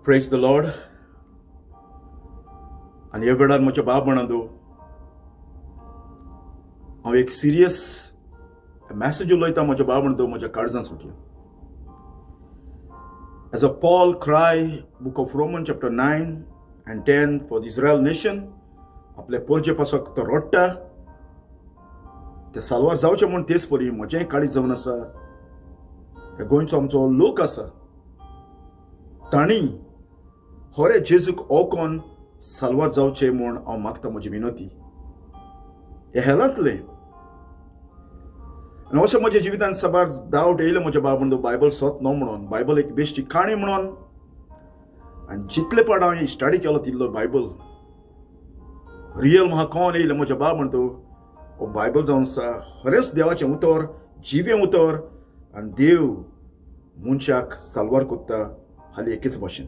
प्रेज the Lord. आनी ह्या वेळार म्हज्या बाब म्हणा, हांव एक सिरियस मॅसेज उलयता म्हज्या बाब म्हणतो, म्हज्या काळजान सुटलें. As a Paul cry, book of Roman chapter 9 and 10 for the Israel nation, आपले पोरजे पासक तो रडटा, ते साल्वार जावचे म्हूण. तेच परी म्हजेंय काळीज जावन आसा, हे गोंयचो आमचो लोक आसा, तांणी खरें जेजूक ओकोन साल्वार जावचे म्हूण हांव मागता. म्हजी विनोती हे हेलांतलें. आनी अशें म्हज्या जिवितांत साबार डावट येयले म्हज्या बाब म्हणून, बायबल सत न्हू म्हणून, बायबल एक बेश्टी काणी म्हणून. आनी जितले पाड हांवें स्टडी केलो तितलो बायबल रियल म्हाका कोण येयलें म्हज्या बाब म्हणतो, हो बायबल जावन आसा खरेंच देवाचें उतर, जिवें उतर. आनी देव मनशाक साल्वार कोत्ता हाली एकेच भाशेन.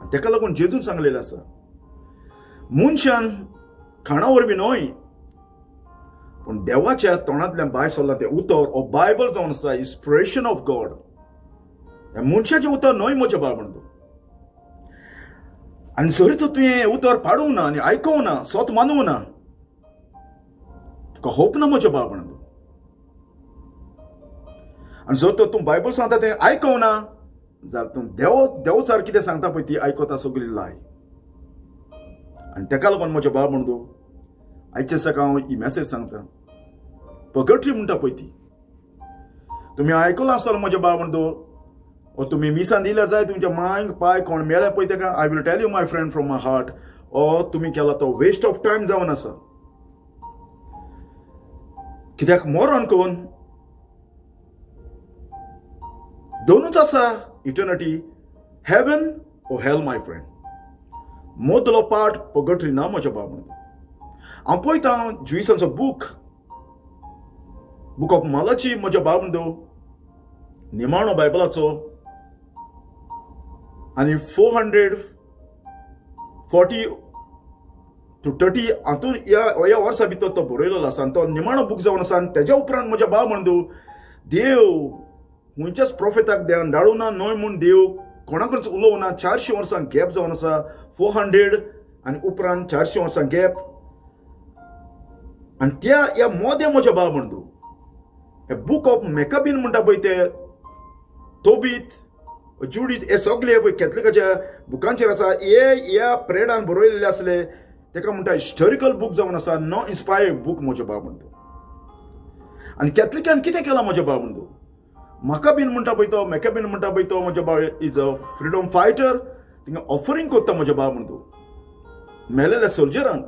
आनी तेका लागून जेजून सांगलेलें आसा, मनशान खाणा वरवीं न्हय पूण देवाच्या तोंडांतल्यान भायर सरलां तें उतर. हो बायबल जावन आसा इन्स्पिरेशन ऑफ गॉड, हें मनशाचें उतर न्हय म्हज्या बाब म्हणतो. आनी जरी तर तुवें उतर पाडूंक ना आनी आयकोंक ना, सत मानूंक ना, तुका होप ना म्हज्या बाब म्हणतो. आनी जर तर तूं बायबल सांगता तें आयकोंक ना जाल्यार तूं देव देवचार कितें सांगता पळय ती आयकता सगळी लाय. आनी तेका लागून म्हज्या बाब म्हणतो, आयच्या दिसाक हांव ही मॅसेज सांगता, पगटरी म्हणटा पळय ती तुमी आयकलां आसतलो म्हज्या बाब म्हणतो. ओ तुमी मिसान दिल्या जाय तुमच्या मांयक पाय कोण मेल्या पळय तेका. I will tell you, my friend, from my heart, ओ तुमी केला तो वेस्ट ऑफ टायम जावन आसा. कित्याक मरोन कोण दोनूच आसा eternity, heaven or hell, my friend. मदलो पार्ट पगटरी ना म्हज्या बाब म्हणतो. हांव पळयता जुईसांचो बूक, बुक ऑफ मालाची म्हज्या बाब म्हणतो, निमाणो बायबलाचो आनी 440 to 30 हातून ह्या ह्या वर्सा भितर तो बरयलेलो आसा. आनी तो निमाणो बूक जावन आसा. आनी तेज्या उपरांत म्हज्या बाब म्हणतो, देव खंयच्याच प्रोफेताक देवान धाडूं ना न्हय म्हूण देव कोणाकच उलोवं ना. 400 वर्सां गॅप जावन आसा, 400 आनी उपरांत 400 वर्सां गॅप. आनी त्या ह्या मोदें म्हज्या बाब म्हणतो, हे बूक ऑफ मेकाबीन म्हणटा पळय ते तोबीत, जुडीत, हे सगळे पळय कॅथलिकाच्या बुकांचेर आसा, हे ह्या प्रेडान बरयलेले आसले. तेका म्हणटा हिस्टोरिकल बूक जावन आसा, नो इन्स्पायर्ड बूक म्हज्या बाब म्हणतो. आनी कॅथलिकान कितें केलां म्हज्या बाब म्हणतो, म्हाका बीन म्हणटा पळय तो, मेकाबीन म्हणटा पळय तो म्हज्या बाब is a freedom fighter. थिंगा ऑफरींग कोत्ता म्हज्या बाब म्हणतो मेलेल्या सोल्जरांक.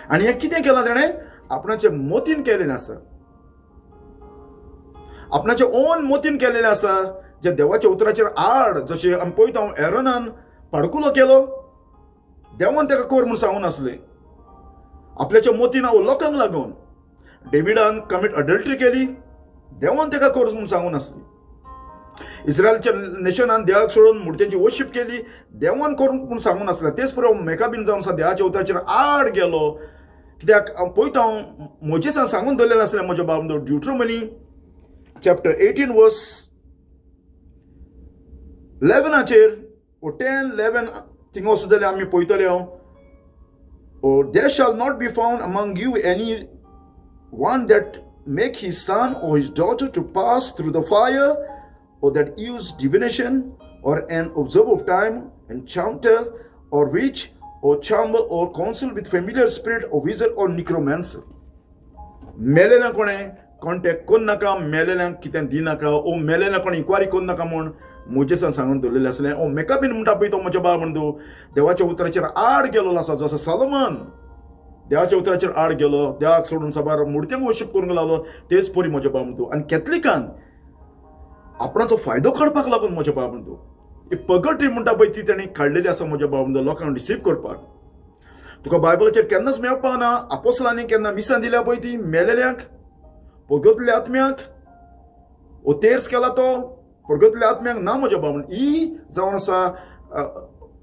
आनी हें कितें केलां तेणें, आपणाचे मोतीन केलेलें आसा, आपणाचे ओन मोतीन केलेलें आसा, जे देवाच्या उतराचेर आड. जशें आमी पळयता, एरोनान पाडकुलो केलो, देवान ताका कर म्हूण सांगून आसलें. आपल्याच्या मोतीन लोकांक लागून डेविडान कमीट अडल्ट्री केली, देवान ताका कर म्हूण सांगून आसली. इस्रायलच्या नेशनान देवाक सोडून मुर्त्यांची वर्शीप केली, देवान करूंक म्हूण सांगून आसलें. तेच बरोबर मेकाबीन जावन आसा देवाच्या उतराचेर आड गेलो. कित्याक हांव पळयता, हांव मोजेसान सांगून दवरलेलें आसलें म्हज्या बाब, ड्युट्रोमनी चॅप्टर 18 वर्स 11आचेर ओ 10, 11 थिंगा वचत जाल्यार आमी पळयतले हांव, ओ there shall not be found among you any one that make his son or his daughter to pass through the fire, or that use divination, or an observer of time, enchanter, or witch, or charmer, or counsel with familiar spirit, or wizard, or necromancer. मेलेल्या कोणें contact कोण नाका, मेलेल्यांक कितें दिनाका, ओ मेलेल्या कोणें enquiry करूं नाका म्हूण मोजेसान सांगून दवरलेलें आसलें. ओ मेकाबीन म्हणटा पळय तो म्हज्या बाब म्हणतो, देवाच्या उतराचेर आड गेलोलो आसा. जसो सलोमन देवाच्या उतराचेर आड गेलो, देवाक सोडून साबार मुर्त्यांक वर्शीप करूंक लागलो, तेच परी म्हज्या बाब म्हणतो. आनी कॅथलिकान आपणाचो फायदो काडपाक लागून म्हज्या बाब म्हणतो, ही पगटरी म्हणटा पळय ती तेणी काडलेली आसा म्हज्या बाब म्हणतो, लोकांक डिसीव करपाक. तुका बायबलाचेर केन्नाच मेळपाक ना, आपोसलांनी केन्ना मिसां दिल्या पळय ती मेलेल्यांक, पगतल्या आत्म्याक ओ तेर्स केला तो परगतल्या आत्म्याक ना म्हज्या बाब. ही जावन आसा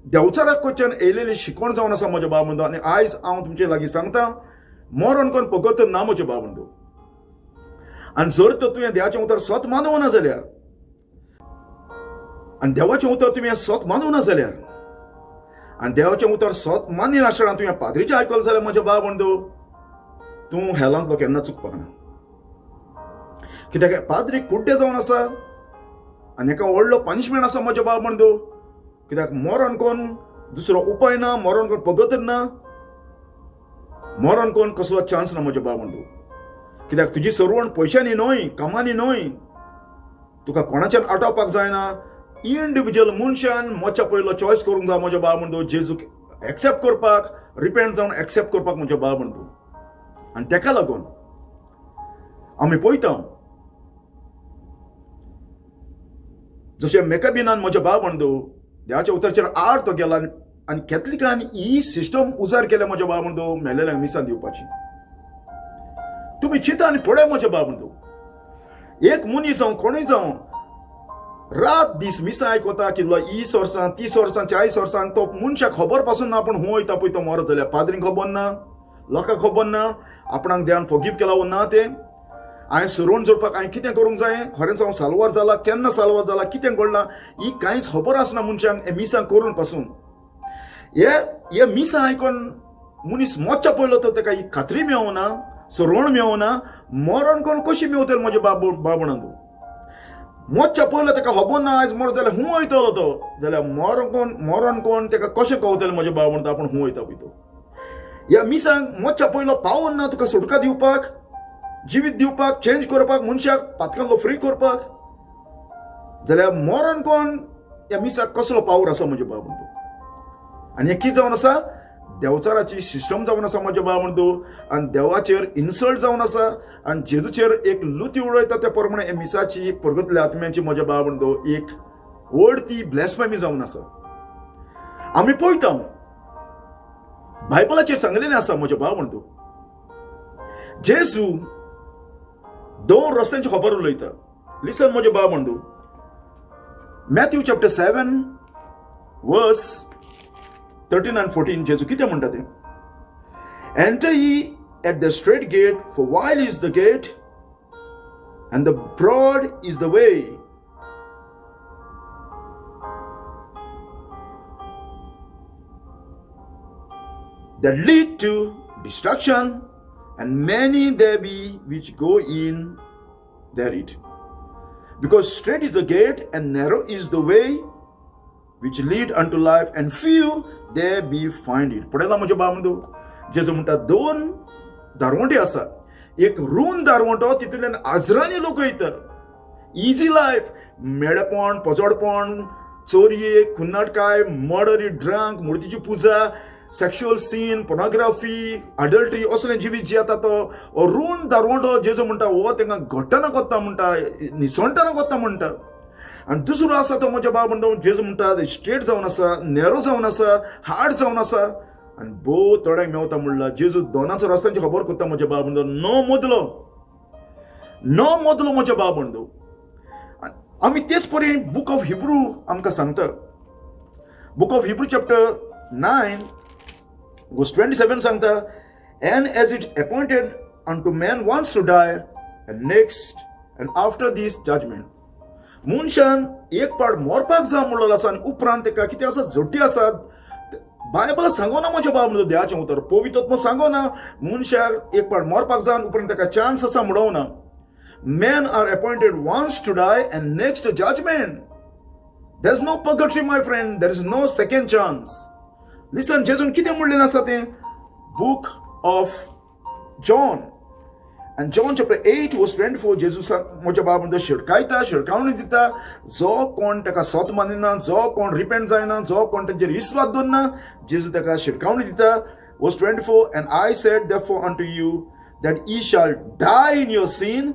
देवचाराक कडच्यान येयलेली शिकवण जावन आसा म्हज्या बाब म्हणतो. आनी आयज हांव तुमचे लागीं सांगता, मरण कोण पगत ना म्हज्या बाब म्हणतो. आनी जर तर तुवें देवाचें उतर सत मानवना जाल्यार आनी देवाचें उतर तुवें सत मानूं ना जाल्यार, आनी देवाचें उतर सत मानिनासतना तुवें पाद्रीचें आयकलें जाल्यार म्हज्या बाब म्हणटू तूं हेलांतलो केन्ना चुकपाक ना. कित्याक पाद्री कुड्डे जावन आसा आनी एका व्हडलो पनिशमेंट आसा म्हज्या बाब म्हणटू. कित्याक मरण कोण दुसरो उपाय ना, मरण कोण पगतर ना, मरण कोण कसलो चान्स ना म्हज्या बाब म्हणटू. कित्याक तुजी सरवण पयशांनी न्हय, कामांनी न्हय, तुका कोणाच्यान आटोवपाक जायना. इंडिविज्युअल मनशान मोच्या पयलो चॉयस करूंक जाय म्हज्या बाब म्हणटू, जेजूक एक्सेप्ट करपाक, रिपेंट जावन एक्सेप्ट करपाक म्हज्या बाब म्हणटू. आनी तेका लागून आमी पळयता जशें मेकाबिनान म्हज्या बाब म्हणटू देवाच्या उतराचेर आड तो गेला आनी कॅथलिकान ही सिस्टम उजार केल्या म्हज्या बाब म्हणटू मेलेल्यांक मिसां दिवपाची. तुमी चिंता आनी पळय म्हज्या बाब म्हणटू, एक मनीस जावं कोणूय जावं रात दीस मिसां आयकता कितलो 20 वर्सां 30 वर्सां 40 वर्सां, तो मनशाक खबर पासून ना पूण हूं वयता पळय तो मरत जाल्यार पाद्रींक खबर ना, लोकांक खबर ना, आपणाक देवान फोगीव केला वो ना तें. हांवें सरवण जोडपाक हांवें कितें करूंक जाय, खरेंच हांव साल्वार जाला, केन्ना साल्वार जाला, कितें घडलां ही कांयच खबर आसना मनशांक हे मिसां करून पासून. हे मिसां आयकून मनीस मोच्या पयलो तो ताका ही खात्री मेळना, सरवण मेळना, मरण कोण कशी मेवतली म्हज्या बाबणान. तूं मोच्या पयलो ताका खबर ना आयज मरत जाल्यार हूं वयतलो तो, जाल्यार मरण कोण ताका कशें कवतलें म्हज्या बाब म्हणटा आपूण हूं वयता पळय तो. ह्या मिसांक मोच्या पयलो पावोन ना तुका सुटका दिवपाक, जिवीत दिवपाक, चेंज करपाक, मनशाक पातकांतलो फ्री करपाक, जाल्यार मरण कोण ह्या मिसाक कसलो पावर आसा म्हज्या बाब म्हणटा. आनी हें कितें जावन आसा, देवचाराची सिस्टम जावन आसा म्हज्या बाब म्हणटू, आनी देवाचेर इन्सल्ट जावन आसा आनी जेजूचेर एक लुती उडयता त्या प्रमाणे हे मिसाची परगतल्या आत्म्याची म्हज्या बाब म्हणटू एक व्हड ती ब्लॅस्फेमी जावन आसा. आमी पळयता बायबलाचेर सांगलेलें आसा म्हज्या बाब म्हणटू, जेजू दोन रस्त्यांची खबर उलयता. लिसन म्हज्या बाब म्हणटू, मॅथ्यू चॅप्टर 7 वर्स 13 and 14 जेजू कितें म्हणटा तें, enter ye at the strait gate, for wide is the gate and the broad is the way that lead to destruction, and many there be which go in thereat. Because strait is the gate and narrow is the way which lead unto life, and few there be find it. पळयला म्हज्या बाब म्हणटू, जेजू म्हणटा दोन दारवंटे आसा, एक रूंद दारवंटो तितूंतल्यान आजरांनी लोक वयता, इजी लायफ, मेळेपण, पजोडपण, चोरये, खुन्नाटकाय, मर्डरी, ड्रंक, मुर्तीची पुजा, सेक्शुअल सीन, पोर्नोग्राफी, अडल्ट्री, असलें जिवीत जियेता तो रूंद दारवंटो जेजू म्हणटा हो तांकां घट्टना कोत्ता म्हणटा, निसणटना कोत्ता म्हणटा. आनी दुसरो आसा तो म्हज्या बाब म्हणटा जेजू म्हणटा स्ट्रेट जावन आसा, नॅरो जावन आसा, हार्ड जावन आसा आनी भोव थोड्यांक मेवता म्हणला. जेजू दोनाचो रस्त्यांची खबर कोत्ता म्हज्या बाब म्हणटा, नो मदलो, नो मदलो म्हज्या बाब म्हणटा. आमी तेच परी बूक ऑफ हिब्रू आमकां सांगता, book of Hebrew chapter 9 verse 27 सांगता, and as it appointed unto man once to die and next and after this judgment. मनशान एक पाट मरपाक जाय म्हणलेलो आसा आनी उपरांत ताका कितें आसा, झोटी आसा. बायबल सांगना म्हज्या बाब म्हणटा, देवाचें उतर पवित्र सांगना मनशाक एक पाट मरपाक जाय आनी उपरांत ताका चान्स आसा म्हणोवना. Men are appointed once to die and next judgment. There is no purgatory my friend, there is no second chance. Listen, जेजून कितें म्हणलें आसा तें book of John and John chapter 8 verse 24 जेजू म्हज्या बाब म्हणटा शिडकायता, शिडकावणी दिता, जो कोण ताका सत मानिना, जो कोण रिपेंट जायना, जो कोण तांचेर विस्वास दवरना, जेजू ताका शिडकावणी दिता. Verse 24, and I said therefore unto you that ye shall die in your sin,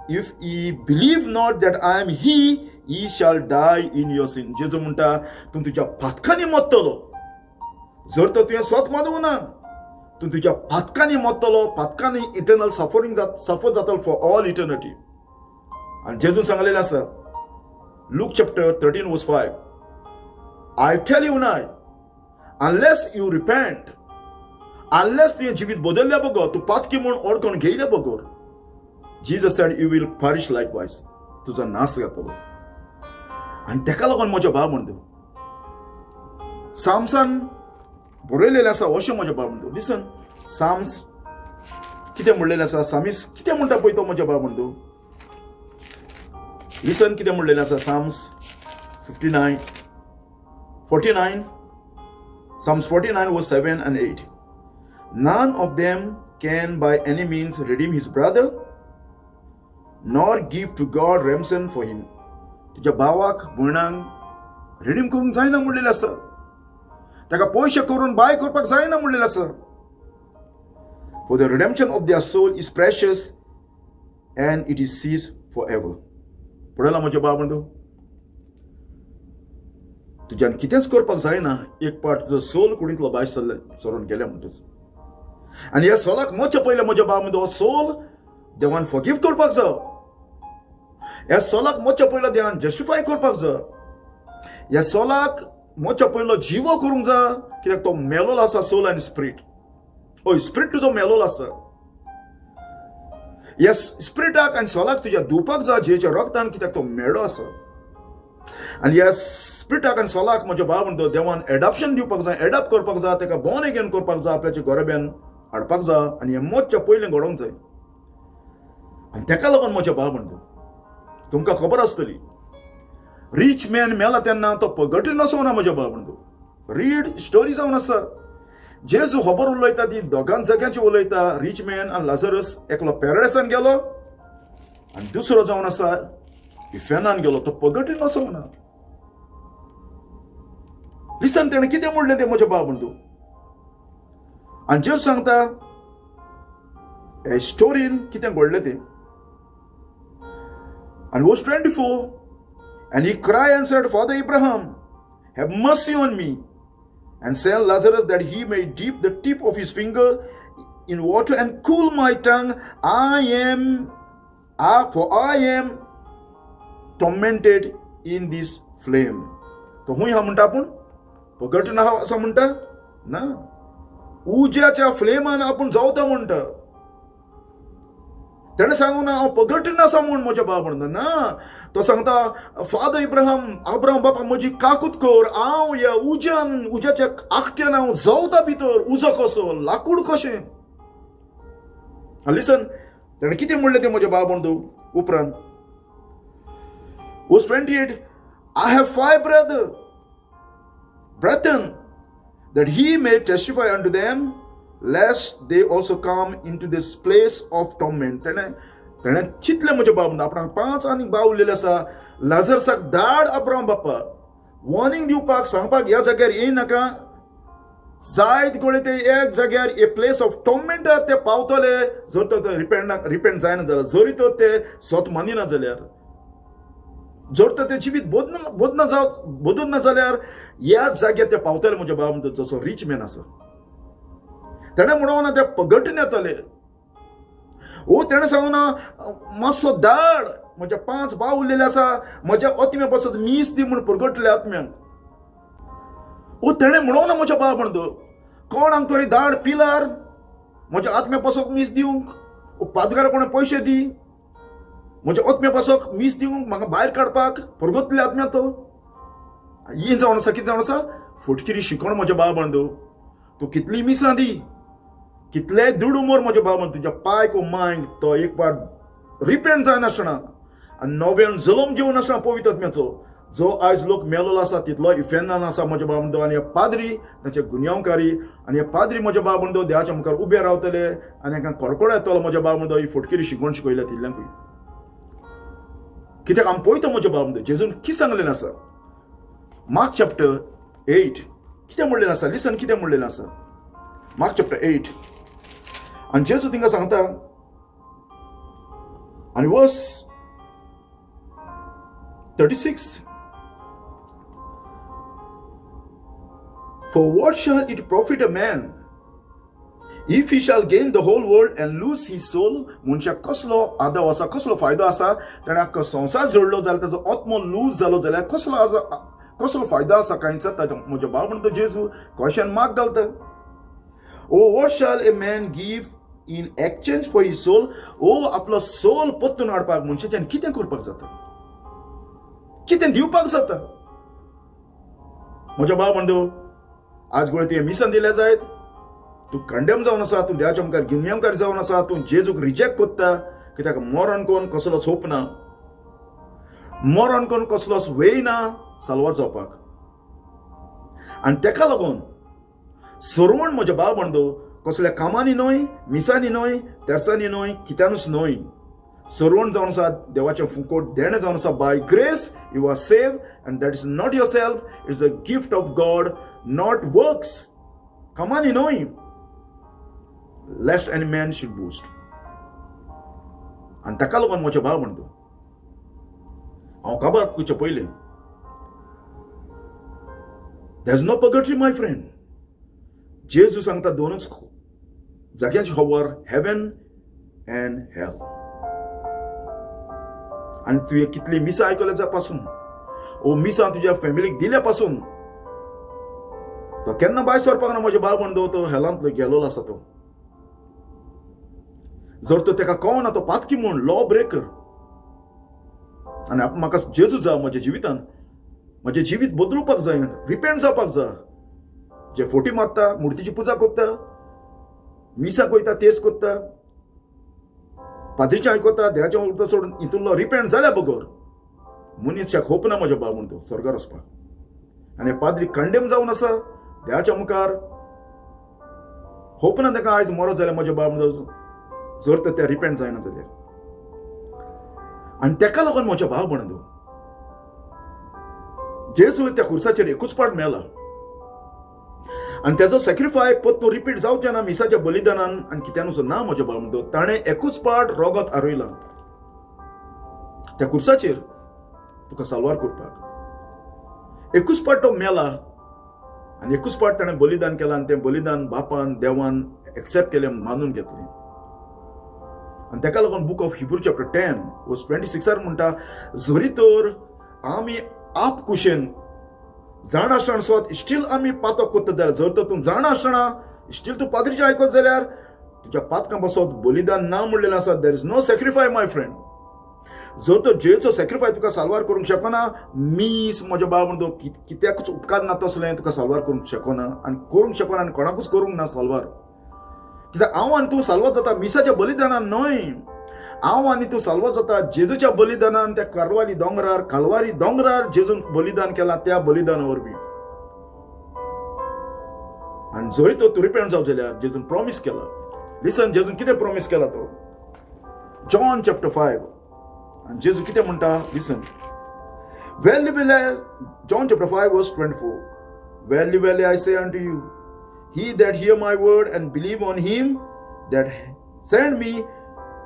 if ye believe not that I am he, ye shall die in your sin. जेजू म्हणटा तूं तुज्या पातकांनी मरतलो जर तर तुवें सत मानूंक ना, तूं तुज्या पातकांनी मरतलो, पातकांनी इटर्नल सफरींग सफर जातलो फॉर ऑल इटर्निटी. आनी जेजून सांगलेलें आसा Luke chapter 13 verse 5, I tell you now, unless you repent, unless तुवें जिवीत बदलल्या बगर, तूं पातकी म्हूण ओळखून घेयल्या बगर, Jesus said you will perish likewise, तुजो नाश जातलो. आनी तेका लागून म्हज्या भाव म्हणटा सामसान बरयलेलें आसा अशें म्हज्या भाव म्हणटा. लिसन, साम्स कितें म्हणलेलें आसा, सामीस कितें म्हणटा पळय तो म्हज्या भाव म्हणटा. लिसन कितें म्हणलेलें आसा, Psalms 59 49, Psalms 49 verse 7 and 8. None of them can by any means redeem his brother, nor give to God ransom for him. तुज्या भावाक भयणांक रिडीम करूंक जायना म्हणलेलें आसा, ताका पयशे करून बाय करपाक जायना म्हणलेलें आसा. For the redemption of their soul is precious and it is ceased forever. पळयला म्हज्या भाव म्हणतो, तुज्यान कितेंच करपाक जायना एक पाट तुजो सोल कुडींतलो भायर सरले सरून गेल्या म्हणटच. आनी ह्या सोलाक मोच्या पयलें म्हज्या भाव म्हणतो, हो सोल देवान फॉरगीव करपाक जाय, ह्या सोलाक मोच्या पयलो देवान जस्टिफाय करपाक जाय, ह्या सोलाक मोच्या पयलो जिवो करूंक जाय, कित्याक तो मेलोलो आसा सोल आनी स्पिरीट. हय, स्पिरीट तुजो मेलोलो आसा, ह्या स्पिरिटाक आनी सोलाक तुज्या धुवपाक जाय जेच्या रक्तान, कित्याक तो मेळो आसा. आनी ह्या स्पिरिटाक आनी सोलाक म्हज्या भाव म्हणतो देवान एडॉप्शन दिवपाक जाय, एडॉप्ट करपाक जाय, ताका बॉर्न अगेन करपाक जाय, आपल्याच्या गोरब्यान हाडपाक जाय आनी हें मोच्या पयलें घडोवंक जाय. आनी तेका लागून म्हज्या भाव म्हणतो, तुमकां खबर आसतली रीच मॅन मेला तेन्ना तो पगटीन वचोना म्हज्या भाव म्हणतो. रीड स्टोरी जावन आसा, जेजू खबर उलयता ती दोगां जाग्यांची उलयता, रीच मॅन आनी लाजरस. एकलो पॅराडायसान गेलो आनी दुसरो जावन आसा इफेनान गेलो, तो पगटीन वचोना. लिसन, तेणें कितें म्हणलें तें म्हज्या भाव म्हणतो. आनी जेजू सांगता हे स्टोरीन कितें घडलें तें. आनी verse 24, and he cried and said, Father Abraham, have mercy on me, and send Lazarus that he may dip the tip of his finger in water and cool my tongue. For I am tormented in this flame. तो हुंय हा म्हणटा, आपूण पगट ना आसा म्हणटा ना, उज्याच्या फ्लेमान आपूण जावता म्हणटा. तेणें सांगू ना हांव पगटीन आसा म्हूण म्हज्या बाब म्हणटा ना, तो सांगता फादर इब्राहम, अब्राहम बापा म्हजी काकूत कर, हांव ह्या उज्यान उज्याच्या आखट्यान हांव जवता भितर, उजो कसो लाकूड कशें. लिसन, तेणें कितें म्हणलें तें म्हज्या बाब म्हणटा उपरांत. Verse 28, I have 5 brethren, that he may testify unto them, lest they also come into this place of torment. तेणें तेणें चिंतलें म्हज्या बाब म्हणटा, आपणाक 5 आनी भाव उरलेले आसा, लाजरसाक धाड अब्राहम बाप्पा वॉर्निंग दिवपाक, सांगपाक ह्या जाग्यार येयनाका, जायत कडेन ते एक जाग्यार ए प्लेस ऑफ टॉर्मेंटार ते पावतले जर तो रिपेंट जायना जाल्यार, जरी तर ते सत मानिना जाल्यार, जर तर ते जिवीत बदना जाव बदलना जाल्यार ह्याच जाग्यार ते पावतले म्हज्या बाबा म्हणटा, जसो रीच मॅन आसा. तेणें म्हणूंक ना ते पगटीन येतले, ओ तेणें सांगू ना मातसो धाड म्हज्या 5 भाव उरलेले आसा, म्हज्या आत्म्या पासत मीस दी म्हूण परगटले आत्म्यांक. ओ तेणें म्हणूंक ना म्हज्या बाबा म्हणटा कोण हांगा तरी धाड पिलार म्हज्या आत्म्या पासत मीस दिवंक, ओ पादगारा कोणें पयशे दी म्हज्या आत्म्या पासत मीस दिवंक, म्हाका भायर काडपाक परगटले आत्म्या. तो ही जावन आसा कितें जावन आसा फटकिरी शिकोण म्हज्या बाबा म्हणटा, तूं कितली मिसां दी, कितले दुडू मोर म्हज्या बाबा, तुज्या पायक ओ मायक तो एक पाट रिपेंट जायनासतना आनी नव्यान जल्म घेवन आसतना पवित्र आत्म्याचो, जो आयज लोक मेलोलो आसा तितलो इफेनान आसा म्हज्या बाबा म्हणटा. आनी ह्या पाद्री ताचे गुन्यांवकारी, आनी ह्या पाद्री म्हज्या बाबा म्हणटा देवाच्या मुखार उबे रावतले आनी हांकां कडकडो येतलो म्हज्या बाबा म्हणटा, ही फटकिरी शिकवण शिकयल्या तितल्यांकूय. कित्याक आमी पळयता म्हज्या बाबा म्हणटा जेजून कितें सांगलेलें आसा, मार्क चॅप्टर 8 कितें म्हणलेलें आसा, लिसन कितें म्हणलेलें आसा, मार्क चॅप्टर 8. आनी जेजू तिंगा सांगता आनी वर्स 36, For what shall it profit a man if he shall gain the whole world and lose his soul? मनशाक कसलो आदाव आसा, कसलो फायदो आसा, ताणें आख्खो संवसार जोडलो जाल्यार ताजो आत्मो लूज जालो जाल्यार कसलो आसा, कसलो फायदो आसा कांयच. ताजो म्हज्या भाव म्हणटा जेजू क्वेशन मार्क घालता. Oh, what shall a man give in exchange for his soul? Oh, आपलो सोल परतून हाडपाक मनशाच्यान कितें करपाक जाता? कितें दिवपाक जाता? म्हज्या भाव म्हणतो आज गोळे तुवें मिसान दिल्या जायत, तूं कंडेम जावन आसा, तूं देवाच्या मुखार गिन्यामकार जावन आसा, तूं जेजूक रिजेक्ट कोत्ता कित्याक मरण कोण कसलोच होप ना, मरण कोण कसलोच वेय ना साल्वार जावपाक. आनी तेका लागून सरवण म्हज्या भाव म्हणतो कसल्या कामांनी न्हय, मिसांनी न्हय, तेर्सांनी न्हय, कित्यानूच न्हय, सरवण जावन आसा देवाचें फुकोट देणें जावन आसा. By grace you are save and that is not yourself, it's a gift of God, not works, कामांनी न्हय, lest any man should boast. आनी ताका लागून म्हज्या भाव म्हणतो हांव काबार करचे पयलें, there is no purgatory my friend. जेजू सांगता दोनूच जाग्यांची खबर, हेवन अँड हेल. आनी तुवें कितली मिसां आयकल्या जा पासून ओ मिसां तुज्या फॅमिलीक दिल्या पासून तो केन्ना भायर सरपाक ना म्हज्या भाव म्हणतो, तो हेलांतलो गेलोलो आसा तो. जर तो तेका कळना तो पातकी म्हूण, लॉ ब्रेकर, आनी म्हाका जेजू जा म्हज्या जिवितान, म्हजें जिवीत बदलुपाक जाय, रिपेंट जावपाक जाय. जे फोटी मारता, मुर्तीची पुजा करता, मिसाक वयता तेच करता, पाद्रीचें आयकता, देवाचें उरता सोडून हितूंतलो रिपेंट जाल्या बगर मनीसाक होप ना म्हज्या भाव म्हणतो स्वर्गार वचपाक. आनी पाद्री कंडेम जावन आसा देवाच्या मुखार, होप ना ताका आयज मरत जाल्यार म्हज्या भाव म्हणतो जर तर त्या रिपेंट जायना जाल्यार. आनी तेका लागून म्हज्या भाव म्हणतो जेजू त्या खुर्साचेर एकूच पाट मेला आनी तेजो सॅक्रिफाय परतून रिपीट जावचें ना मिसाच्या बलिदानान आनी कित्यानूच ना म्हज्या भाव म्हणतो. ताणें एकूच पाट रोगत आरयलां त्या खुर्साचेर तुका साल्वार करपाक. एकूच पाट तो मेला आनी एकूच पाट ताणें बलिदान केलां आनी तें बलिदान बापान देवान एक्सेप्ट केलें, मानून घेतलें. आनी तेका लागून book of Hebrew chapter 10 verse 26 म्हणटा, जरी तर आमी आप कुशेन जाण आसतना स्वत स्टील आमी पातक करता जाल्यार, जर तर तूं जाण आसतना स्टील तूं पाद्रीचें आयकत जाल्यार तुज्या पातकां पासत बलिदान ना म्हणलेलें आसा. There is no sacrifice my friend. जर तर जेजूचो सॅक्रिफाय तुका साल्वार करूंक शकना, मीस म्हज्या भाव म्हणतो कित्याकूच उपकारना तसलें तुका साल्वार करूंक शकना आनी करूंक शकना आनी कोणाकूच करूंक ना साल्वार. कित्याक हांव आनी तूं साल्वार जाता मिसाच्या बलिदानान न्हय, हांव आनी तूं साल्वार जाता जेजूच्या बलिदानान. त्या कारवारी दोंगरार, कालवारी दोंगरार जेजून बलिदान केलां त्या बलिदाना वरवीं. आनी जरी तो तूं रिपेंट जावं जाल्यार जेजून प्रॉमीस केला. लिसन, जेजून कितें प्रॉमीस केला तो जॉन चॅप्टर 5 आनी जेजू कितें म्हणटा, listen. Verily verily, John chapter 5 verse 24, verily verily I say unto you, he that hear my word and believe on him that sent me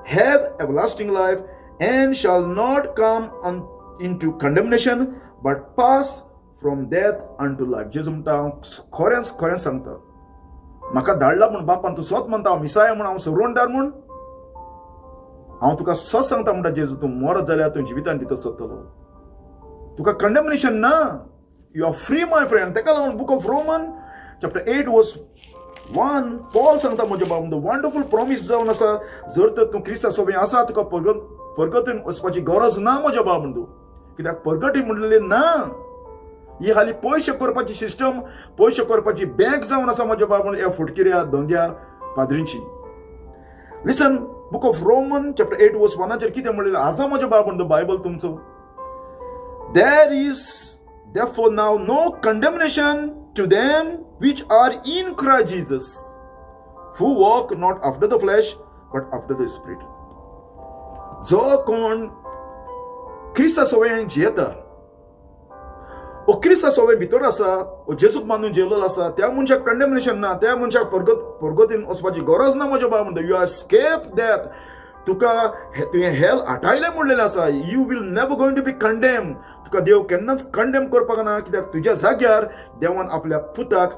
have everlasting life and shall not come into condemnation but pass from death unto life. जेजू म्हणटा हांव खरेंच खरेंच सांगता, म्हाका धाडला म्हूण बापान तूं सत म्हणटा, हांव मिसाया म्हूण, हांव सरवणदार म्हूण, हांव तुका सत सांगता म्हणटा जेजू, तूं मरत जाल्यार तूं जिवितान भितर सरतलो, तुका कंडेमनेशन ना, you are free my friend. तेका लागून book of Roman chapter 8 verse 1 Paul सांगता म्हज्या बाब, वंडरफूल प्रॉमीस जावन आसा, जर तर तूं क्रिस्ता सोबी आसा तुका परगतीन वचपाची गरज ना म्हज्या बाब म्हणतो. कित्याक परगटी म्हणलेली ना, ही हाली पयशे करपाची सिस्टम, पयशे करपाची बँक जावन आसा म्हज्या बाब ह्या फुटकिऱ्या दोंग्या पाद्रींची. Listen, book of Roman chapter 8 verse 1 कितें म्हणलेलें आसा म्हज्या बाब म्हणतो बायबल तुमचो, there is therefore now no condemnation to them which are in Christ Jesus, who walk not after the flesh but after the Spirit. जो कोण क्रिस्ता सोवें जियेता, ओ क्रिस्ता सोवें भितर आसा, ओ जेजूक मानून जियेलो आसा, त्या मनशाक कंडेमनेशन ना, त्या मनशाक परगतीन वचपाची गरज ना म्हज्या बाबा म्हणटा. You are escape death, तुका तुवें हेल आटायलें म्हणलेलें आसा. You will never going to be condemn. तुका देव केन्नाच कंडेम करपाक ना, कित्याक तुज्या जाग्यार देवान आपल्या पुताक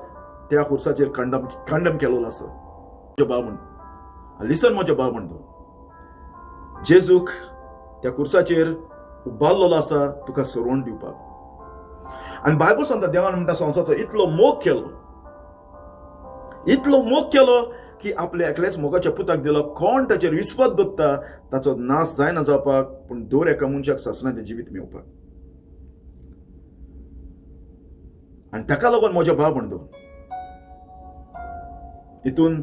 त्या खुर्साचेर कंडम केलोलो आसा म्हज्या बाब म्हण. लिसन म्हज्या बाब म्हणतो, जेजूक त्या खुर्साचेर उबारलेलो आसा तुका सोरोवन दिवपाक. आनी बायबल सांगता देवान म्हणटा संवसाराचो इतलो मोग केलो, इतलो मोग केलो की आपल्या एकल्याच मोगाच्या पुताक दिलो, कोण ताचेर विस्वास दवरता ताचो नाश जायना जावपाक, पूण दर एका मनशाक सासणाचें जिवीत मेळपाक. आनी ताका लागून म्हज्या भाव भयण हितून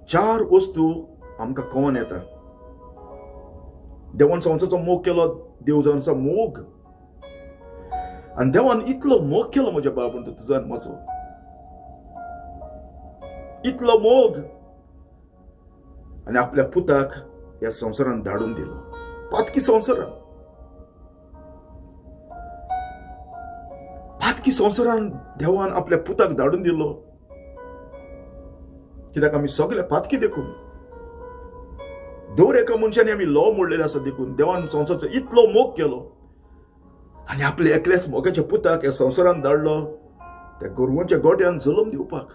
चार वस्तू आमकां कळोन येता. देवान संवसाराचो मोग केलो, देव जावन आसा मोग. आनी देवान इतलो मोग केलो म्हज्या भाव भयण तुजो आनी म्हजो, इतलो मोग, आनी आपल्या पुताक ह्या संवसारान धाडून दिलो, पातकी संवसारान, पातकी संवसारान देवान आपल्या पुताक धाडून दिलो. कित्याक आमी सगळे पातकी देखून, दर एका मनशांनी आमी लो मोडलेले आसा देखून देवान संवसाराचो इतलो मोग केलो आनी आपल्या एकल्याच मोगाच्या पुताक ह्या संवसारान धाडलो त्या गोरवांच्या गोट्यान जल्म दिवपाक.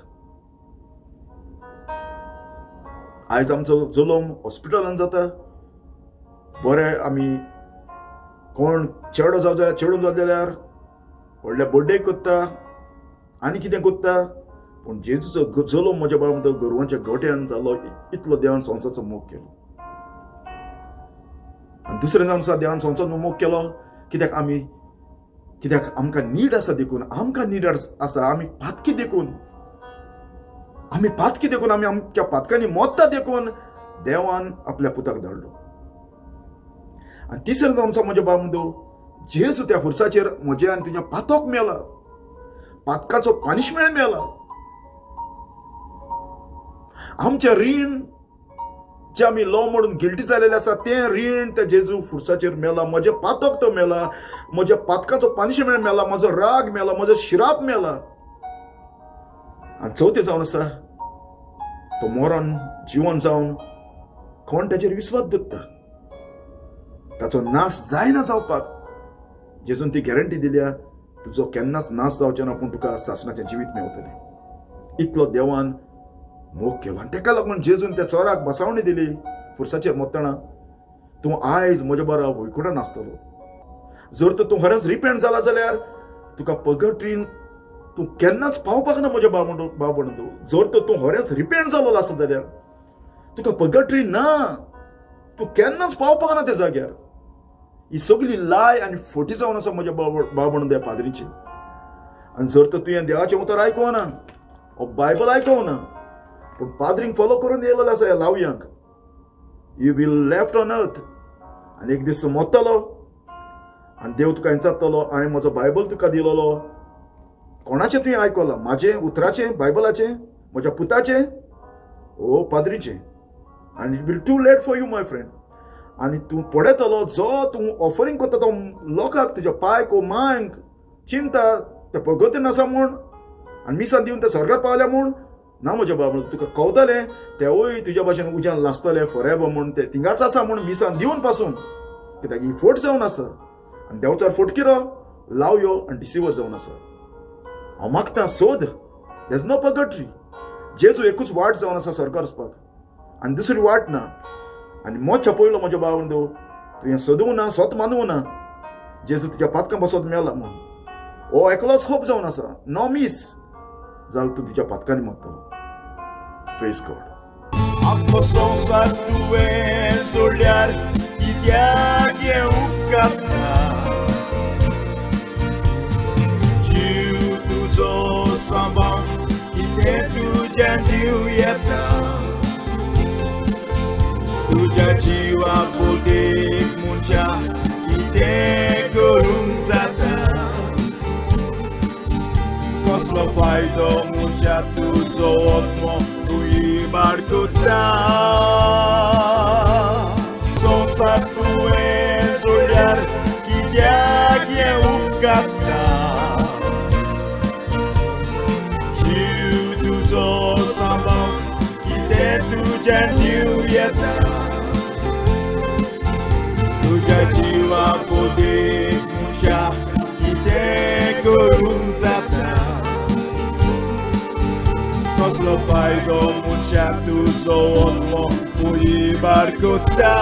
आयज आमचो जल्म हॉस्पिटलान जाता. बरें, आमी कोण चेडो जावं जाल्यार चेडूं जावं जाल्यार व्हडले बर्थडे करता आनी कितें करता, पूण जेजूचो जल्म म्हज्या बाबा म्हणटा गोरवांच्या गोट्यान जालो. इतलो देवान संवसाराचो मोग केलो. आनी दुसरें जावन आसा देवान संवसाराचो मोग केलो कित्याक आमी, कित्याक आमकां नीड आसा देखून, आमकां नीड आसा, आमी पातकी देखून, आमी पातकी देखून, आमी आमच्या पातकांनी मोत्ता देखून देवान आपल्या पुताक धाडलो. आनी तिसरें जावन आसा म्हज्या बाबा म्हणटा जेजू त्या खुर्साचेर म्हज्या आनी तुज्या पातक मेला, पातकाचो पनिशमेंट मेला. आमचें रीण जे आमी लो म्हणून गिल्टी जालेले आसा तें रीण त्या जेजू खुर्साचेर मेला. म्हजें पातक तो मेला, म्हज्या पातकाचो पनिशमेंट मेला, म्हजो राग मेला, म्हजो शिराप मेला. आनी चवथें जावन आसा तो मरण जिवन जावन कोण ताचेर विस्वास दवरता ताचो नाश जायना जावपाक जेजून ती गॅरंटी दिल्या, तुजो केन्नाच नाश जावचो ना, पूण तुका सासणाचें जिवीत मेवतलें. इतलो देवान मोग केलो. आनी ताका लागून जेजून त्या चोराक बसावणी दिली खुर्साचेर मरतना, तूं आयज म्हज्या बरा वयकुटान नासतलो, जर तर तूं खरेंच रिपेंट जाला जाल्यार तुका पगट्रीन तूं केन्नाच पावपाक ना म्हज्या भाव म्हणून. जर तर तूं खरेंच रिपेंट जालो आसत जाल्यार तुका पगट्री ना, तूं केन्नाच पावपाक ना त्या जाग्यार. ही सगळी लाय आनी फोटी जावन आसा म्हज्या भाव म्हणून त्या पाद्रीची. आनी जर तर तुवें देवाचें उतर आयकुना, हो बायबल आयकुना, पूण पाद्रींक फॉलो करून येयलेलो आसा ह्या लावयांक, you will left on earth. आनी एक दीस तूं मरतलो आनी देव तुका विचारतलो, हांवें म्हजो बायबल तुका दिलोलो, कोणाचें तुवें आयकलां, म्हाजें उतराचें, बायबलाचें, म्हज्या पुताचें, ओ पाद्रीचें? आनी it will too late for you my friend. आनी तूं पळयतलो जो तूं ऑफरींग करता तो लोकांक, तुज्या पायक ओ मांयक चिंता ते पगतीन आसा म्हूण आनी मिसान दिवन ते स्वर्गार पावल्या म्हूण ना म्हज्या बाबा, तुका कवतलें तेवूय तुज्या भाशेन उज्यान लासतले फॉरेवर म्हूण, ते थिंगाच आसा म्हूण मिसान दिवन पासून, कित्याक ही फोट जावन आसा. आनी देंवचार फोटकिरो लावयो आनी डिसिवर जावन आसा. हांव मागता सोद, देज नो पगट्री. जेजू एकूच वाट जावन आसा स्वर्गार वचपाक आनी दुसरी वाट ना. आनी मोच्या पयलो म्हज्या बाबा तुवें सोदूंक ना, सोत मानूंक ना, जेजू तुज्या पातकां बसत मेला म्हूण, हो एकलोच होप जावन आसा, नो मीस जाल्यार तूं तुज्या पातकांनी मरतलो. Praise God. आख्खो संवसार तुवें जोडल्यार कित्याक हें उपकारता, जीव तुजो सांबाळ कितें तुज्यान दिवं येता, तुज्या जिवा पोटेक मनशा कितें करूंक जाता, कसलो फायदो मनशा तुजो आत्मो तूं इबाड करता, संवसार तुवें जोडल्यार कित्याक हें उपकारता, जीव तुजो सांबाळ कितें तुज्यान दिवं येता, तुज्या जिवा पोटेक मनशा कितें करूंक जाता, कसलो फायदो मनशाक तुजो आत्मो तूं इबाड करता.